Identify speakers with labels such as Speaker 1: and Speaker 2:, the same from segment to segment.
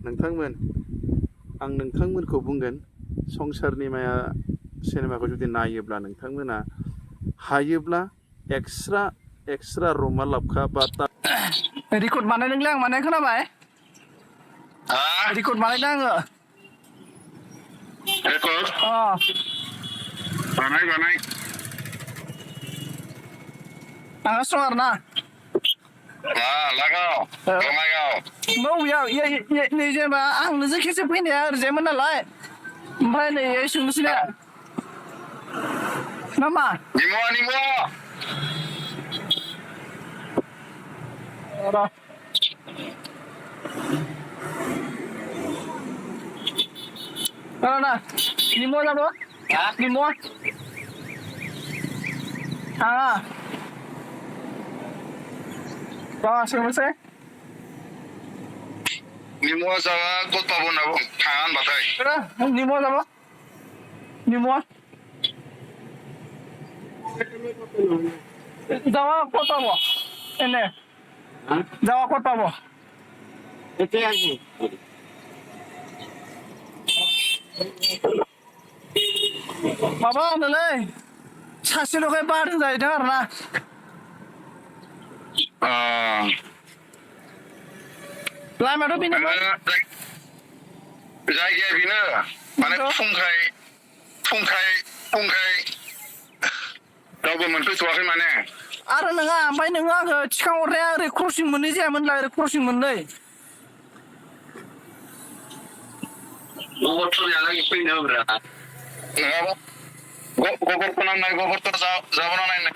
Speaker 1: नोंथांमोन आं नोंथांमोनखौ बुंगोन संसारनि माया सिनेमाखौ जुदि नायोब्ला नोंथांमोना हायोब्ला एक्सट्रा रमा लाबखा बा
Speaker 2: रिकर्ड बानायदोंलै आं माने खोनाबाय रिकर्ड बानायदों आङो
Speaker 3: रेकर्ड बानाय
Speaker 2: आंहा स्ट्रं आरो ना
Speaker 3: लागाव
Speaker 2: बबेयाव नै जेनेबा आं नोंजों खेबसे फैनाया ओरैजायमोन नालाय ओमफ्राय नै सोंनोसैना नामा र' ना निमो जाबो निमो सोंनोसै
Speaker 3: निमो जाबा गद पाबो होनना बुं थाङा होनबाथाय
Speaker 2: निमो जाबो निमो जावा कत पाबो एने जावा कत पाबो
Speaker 1: एते आंनि
Speaker 2: माबा होनोलै सासेल'खाय बारदों जाहैदों आरो ना लामायाथ' बेनोमोन
Speaker 3: जायगाया बेनो माने फुंखाय रावबो मोनफैथ'वाखै माने
Speaker 2: आरो नोङा ओमफ्राय नोङो आङो थिखांहरनाया ओरै क्रसिं मोननै जायामोनलाय ओरै क्रसिं मोननै
Speaker 3: गोबरखौ नांनाय गोबरखौ जाबोना नायनाय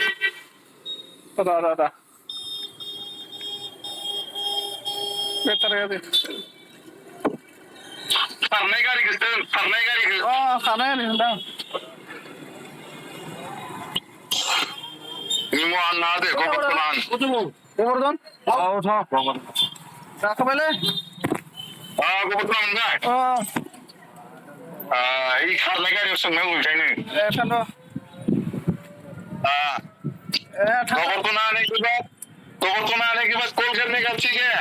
Speaker 2: र' बेटारि
Speaker 3: खारनाय गारिखौ
Speaker 2: खारनाय गारि होनदां
Speaker 3: निमो आनना दे गोबरखौ नान
Speaker 2: गोबरदन जाखाबायलै
Speaker 3: गोबरखौ मोनबाय এই खारनाय गारियाव सोंनांगौ बेखायनो गोबरखौ नानायखौबा कल करने का ठीक है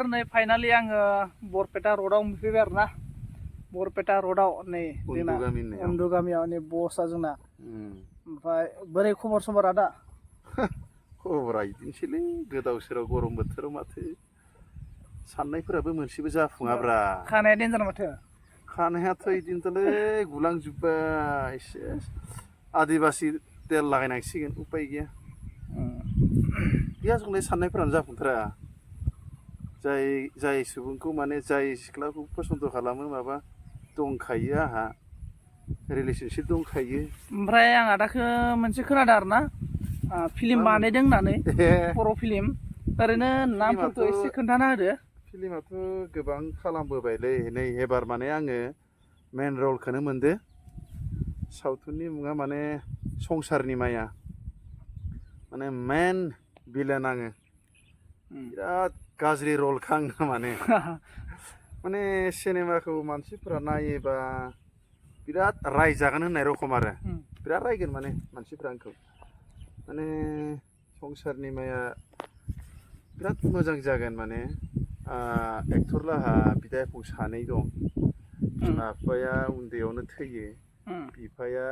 Speaker 2: नै फाइनालि आङो बरपेटा र'डआव मोनफैबाय आरो ना बरपेटा र'डआव नै जोंना उन्दु गामियाव नै बसआ जोंना ओमफ्राय बोरै खबर सबर आदा
Speaker 1: खबरा बिदिनोसैलै गोदाव सोराव गरम बोथोराव माथो साननायफोराबो मोनसेबो जाफुङाब्रा
Speaker 2: खानाया देन्जार माथो
Speaker 1: खानायाथ' बिदिनोथ'लै गुलांजोब्बाय एसे आदिबासि तेल लागायनांसिगोन उपाय गैया जोंलाय साननायफोरानो जाफुंथारा जाय सुबुंखौ माने जाय सिख्लाखौ पसन्द खालामो माबा दंखायो आंहा रिलेसनशिप दंखायो
Speaker 2: ओमफ्राय आं आदाखौ मोनसे खोनादों आरो ना फिल्म बानायदों होननानै बर' फिल्म ओरैनो नामफोरखौ एसे खोन्थाना होदो
Speaker 1: फिल्माथ' गोबां खालामबोबायलै नै एबार माने आङो मेन रलखौनो मोनदो सावथुननि मुङा माने संसारनि माया माने मेन भिलेन आङो बिराद गाज्रि रलखा आंना माने सिनेमाखौ मानसिफोरा नायोबा बिराद रायजागोन होननाय रखम आरो बिराद रायगोन माने मानसिफ्रा आंखौ माने संसारनि माया बिराद मोजां जागोन माने एक्टर लाहा बिदा बिफं सानै दं बिमा बिफाया उन्दैयावनो थैयो बिफाया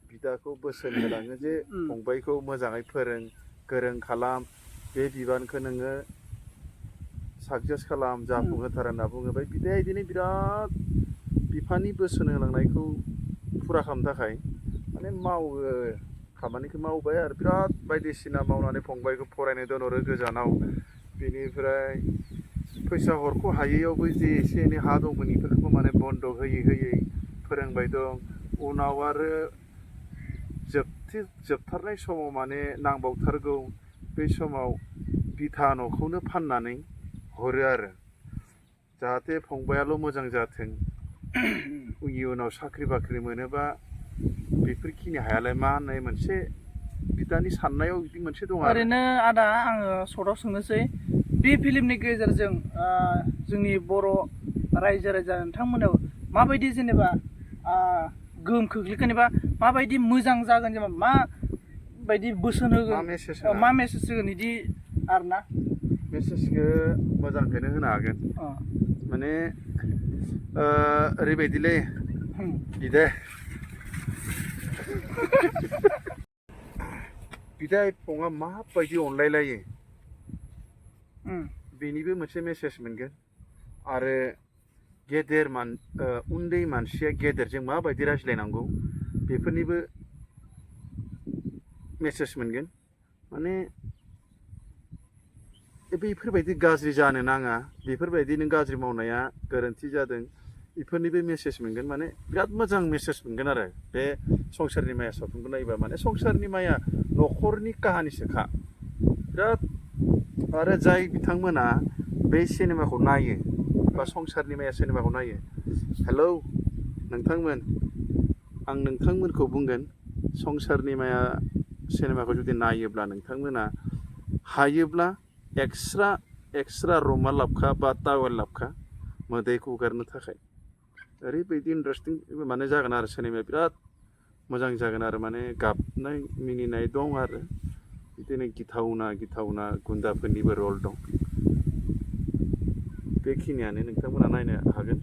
Speaker 1: बिदाखौ बोसोन होलाङो जे फंबायखौ मोजाङै फोरों गोरों खालाम बे बिबानखौ नोङो साक्सेस खालाम जाफुंहोथार होनना बुङो ओमफ्राय बिदाया बिदिनो बिराद बिफानि बोसोन होलांनायखौ फुरा खालामनो थाखाय माने मावो खामानिखौ मावबाय आरो बिराद बायदिसिना मावनानै फंबायखौ फरायनो दोनहरो गोजानाव बेनिफ्राय फैसा हरख' हायैयावबो जे एसे एनै हा दंमोन बेफोरखौ माने बन्द' होयै फोरोंबाय दं उनाव आरो जोबथारनाय समाव माने नांबावथारगौ बे समाव बिथा न'खौनो फाननानै हरो आरो जाहाथे फंबायाल' मोजां जाथों इयुनाव साख्रि बाख्रि मोनोबा बेफोरखिनि हायालाय मा होननाय मोनसे बिदानि साननायाव बिदि मोनसे दं आरो
Speaker 2: ओरैनो आदा आङो सर्टआव सोंनोसै बे फिल्मनि गेजेरजों जोंनि बर' रायजो राजा नोंथांमोनाव माबायदि जेनेबा गोहोम खोख्लैगोन एबा माबायदि मोजां जागोन जेनेबा माबायदि बोसोन होगोन मा मेसेज होगोन बिदि आरोना
Speaker 1: मेसेजखौ मोजांखौनो होनो हागोन माने ओरैबायदिलै बिदे बिदा फंआ माबायदि अनलायलायो बेनिबो मोनसे मेसेज मोनगोन आरो उन्दै मानसिया गेदेरजों माबायदि रायज्लायनांगौ बेफोरनिबो मेसेज मोनगोन माने बेफोरबायदि गाज्रि जानो नाङा बेफोरबायदि नों गाज्रि मावनाया गोरोन्थि जादों बेफोरनिबो मेसेज मोनगोन माने बिराद मोजां मेसेज मोनगोन आरो बे संसारनि माया सावथुनखौ नायोबा माने संसारनि माया न'खरनि काहानिसोखा बिराद आरो जाय बिथांमोना बे सिनेमाखौ नायो बा संसारनि माया सिनेमाखौ नायो हेलौ नोंथांमोन आं नोंथांमोनखौ बुंगोन संसारनि माया सिनेमाखौ जुदि नायोब्ला नोंथांमोना हायोब्ला एक्सट्रा रुमाल लाबखा बा टावेल लाबखा मोदैखौ हुगारनो थाखाय ओरैबायदि इन्टारेस्टिं माने जागोन आरो सिनेमाया बिराद मोजां जागोन आरो माने गाबनाय मिनिनाय दं आरो बिदिनो गिथावना गुन्दाफोरनिबो रल दं बेखिनियानो नोंथांमोना नायनो हागोन